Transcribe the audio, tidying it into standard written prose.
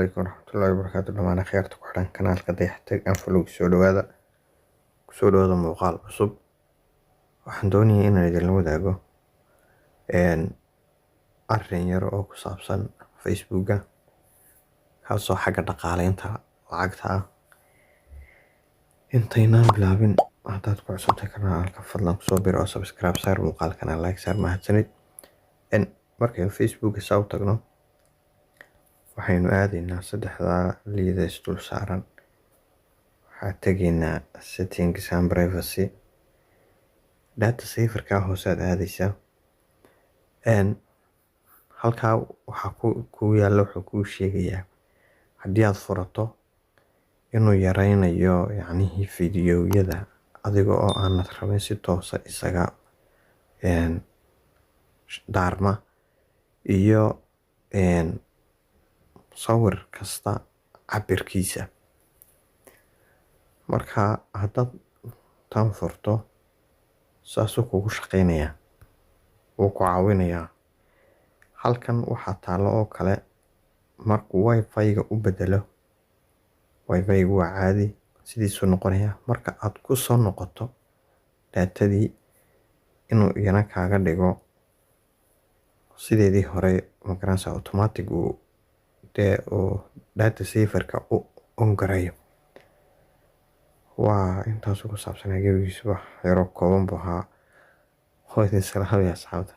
Calaykum waraxmatullaahi wabarakaatu. Dhammaan akhyaarta ku xidhan kanaalka Dayaxtag Anfalog, soo dhawaada, kusoo dhawaada muuqaal cusub. Waxaan doonayay inaan idinla wadaago arrin yar oo ku saabsan Facebooka, kaasoo xagga dhaqaaleynta lacagta ah. Intaynaan bilaabin, haddaad ku cusubtahay kanaalka, fadlan kusoo bir oo subscribe saar, muuqaalkana like saar. Mahadsanid. Markaynu Facebooka saa u tagno, waxaynu aadaynaa saddexdaa liida isdul saaran. Waxaa tegaynaa Settings and Privacy, Data Saverkaa hoose aad aadaysaa. Halkaa waxaa ku yaalla, wuxuu kuu sheegayaa haddii aad furato inuu yareynayo, yacnihii, fiidiyowyada adiga oo aanad rabin si toosa isaga daarma iyo sawir kasta cabirkiisa. Marka haddaad tan furto, saasuu kugu shaqeynayaa, wuu ku caawinayaa. Halkan waxaa taalo oo kale, markuu Wifi-ga u bedelo, Wifi-gu waa caadi, sidiisuu noqonayaa. Marka aad ku soo noqoto datadii, inuu iyana kaaga dhigo sideedii hore, magaranaysa, automatic uu dee uu data saverka u on gareeyo. Waa intaasuu ku saabsanaa gebigiisuba, yaroo kooban buu ahaa. Waa idin salaamaya, asxaabta.